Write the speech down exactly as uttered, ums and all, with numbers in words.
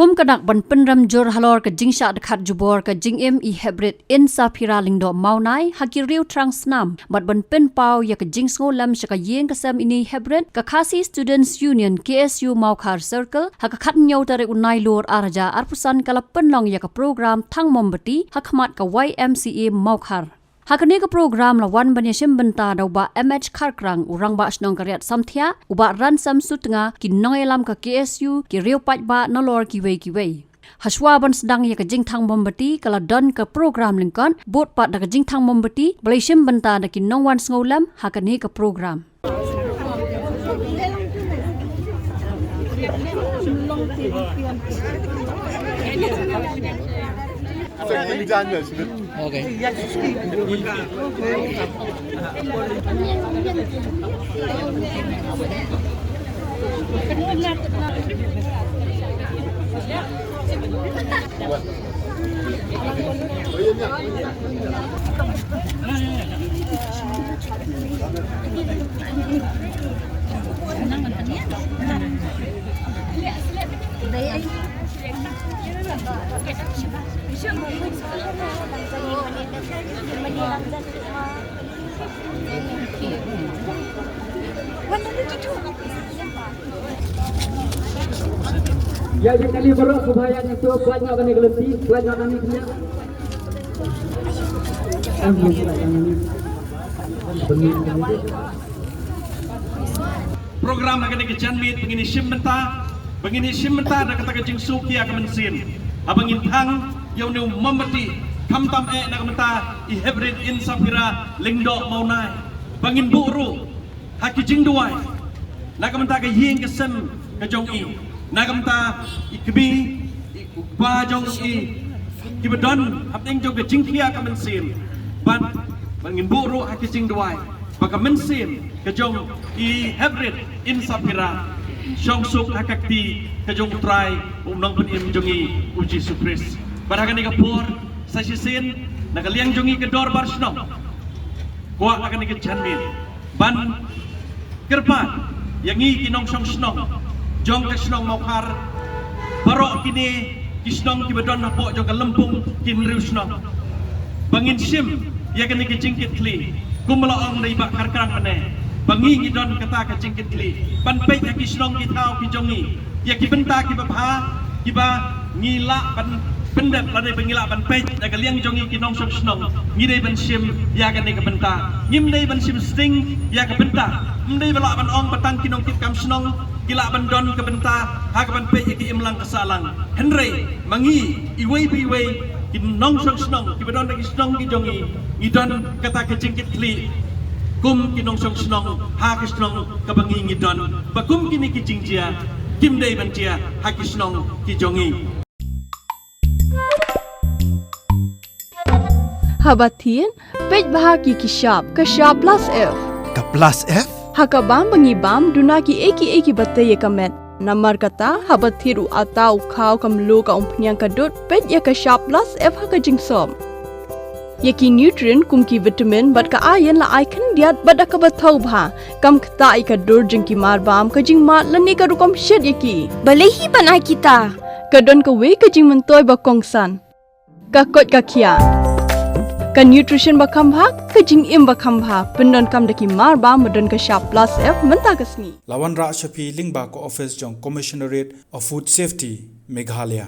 Kum ka dak ban pynrem jur halor ka jingshah dkhar jubor ka jingim i Heprit Insaphira Lyngdoh Mawnai ha ki riew thrang snam, bad ban pynpaw ïa ka jingsngewlem sha ka ïing ka sem ine i Heprit, ka Khasi Students Union K S U Mawkhar Circle, ha ka khathynñiew tarik u Nailur arhajar arphew san ka la pynlong ïa ka program thang mombati ha khmat ka Y M C A Mawkhar. Ha kane ka program la wan ban ïashim bynta da u Bah M H Kharkrang, u Rangbah Shnong ka Riat Samthiah, u Bah Ransam Sutnga, ki nongïalam ka K S U, ki riew paidbah nalor kiwei kiwei. Hashwa ban sdang ïa ka jingthang mombati, ka la don ka program lyngkot, bud pat da ka jingthang mombati, ba la ïashim bynta da ki nongwan sngewlem ha kane ka program. Ïa, ïa kali baroh sngewbha ïa ngi to, pynlait noh kane ka lynti, pynlait noh kane ka lynti. Em, ïa, pynlait noh kane. Program ha kane ka janmiet ba ngin ïashim bynta, ba ngin ïashim bynta da kata ka jingsuk ïa ka mynsiem. Haba ngin thang ïa une u mombati, khamtam eh na ka bynta i Heprit Insaphira Lyngdoh Mawnai. Ba ngin buh ruh ha ki jingduwai na ka bynta ka ïing ka sem ka jong i, na ka bynta i kmie, i kpa jong i, kiba don hapdeng jong ka jingkhia ka mynsiem. Bad ba ngin buh ruh ha ki jingduwai ba ka mynsiem ka jong i Heprit Insaphira shong suk ha ka kti ka jong u Trai, u Nongpynim jong i, u Jisu Khrist. Bad ha kane ka por sa shisien, na ka liang jong i ka Dorbar Shnong, kwah ha kane ka janmiet ban kyrpad ïa ngi ki nongshong shnong jong ka shnong Mawkhar, baroh kine ki shnong kiba don hapoh jong ka lympung ki hynriew shnong, ba ngin shim ïa kane ka jingkitkhlieh, kumba la ong da i Bah Kharkrang mynne, ba ngi ngi don kata ka jingkitkhlieh ban peit ha ki shnong ki thaw ki jong ngi ïa ki bynta kiba bha, kiba ngi lah ban pyndep, lane ba ngi lah ban peit na ka liang jong ngi ki nongshong shnong. Ngi dei ban shim ïa kane ka bynta, ngim dei ban shim sting ïa ka bynta. Ym dei ba lah ban ong ba tang ki nongkitkam shnong ki lah ban don ka bynta ha kaban peit ïa ki imlang ka sahlang. Hynrei ma ngi iwei pa iwei ki nongshong shnong kiba don ha ki shnong ki jong ngi, ngi don kata ka jingkitkhlieh kum ki nongshong shnong ha ka shnong kaba ngi ngi don, ba kum kine ki jingjia kim dei ban jia ha ki shnong ki jong ngi. Haba thied, peit bha ki ki shap, ka shap plus F. Ka plus F? Ha ka bam ba ngi bam, duna ki ei ki ei kiba tei ïa ka met. Namar kata, haba thied u atta u khaw, ka mluh, ka umphniang, ka dud, peit ïa ka shap plus F ha ka jingsop. Ïa ki nutrient kum ki vitamin bad ka iron la ai khyndiat bad da kaba thaw bha. Kam ktah ïa ka dur jong ki mar bam, ka jingmad lane ka rukom shet ïa ki. Balei hi ban ai kita? Ka don kawei ka jingmyntoi ba kongsan. Ka koit ka khiah. Ka nutrition ba kham bha, ka jingim ba kham bha, pyndonkam da ki mar bam ba don ka shap plus F mynta ka sngi. La wanrah sha phi lyngba ka office jong Commissionerate of Food Safety, Meghalaya.